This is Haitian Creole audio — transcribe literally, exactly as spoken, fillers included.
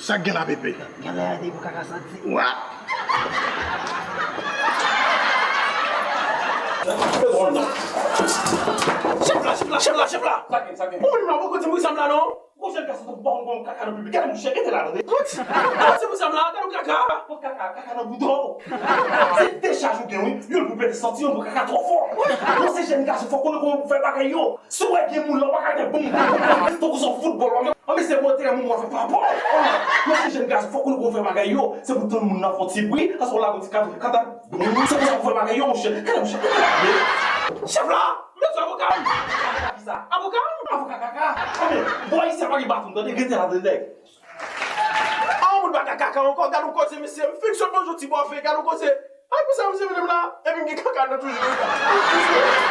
Sa k gen la, Pepe? Genlè a te pou kaka santi. Wa! Chèf la, chèf la, chèf la, chèf la! Sa gen, sa gen? Ou menm la, poko di m pou sa m la non? Gon jèn gason tankou pa w, ou kaka nan pipi. Gade monchè, rete la tande. Poko di m pou sa m la, gade w kaka. Poko kaka, kaka nan bouton. Se dechaj ou gen wi. Youn pou pete santi, youn pou kaka twò fò. Gon se jèn gason, fò konnen kòman pou fè bagay yo. Si w wè gen moun la, w pa ka gen bon, bon, bon, bon, tankou se yon foutbòl, w ap, w ap eseye monte yon moun, w ap fè pa bon. Mwen se jèn gason, fòk ou konn fè bagay yo. Se pou tann moun nan fè yon ti bri, paske w lage yon ti kat, kat, se konsa pou fè bagay yo, monchè. Gade, monchè, gade. Chèf la, mezanmi, avoka m. Avoka kisa? Avoka m? Avoka kaka. Anben, bò isi a pa gen baton, tande, rete la, tande, nèg. An, moun pa ka kaka ankò, gade yon koze, mesye, m fin sot manje yon ti bò ve, gade yon koze. Ay, pou sa, mesye, vin la, epi m gen kaka nan toujou.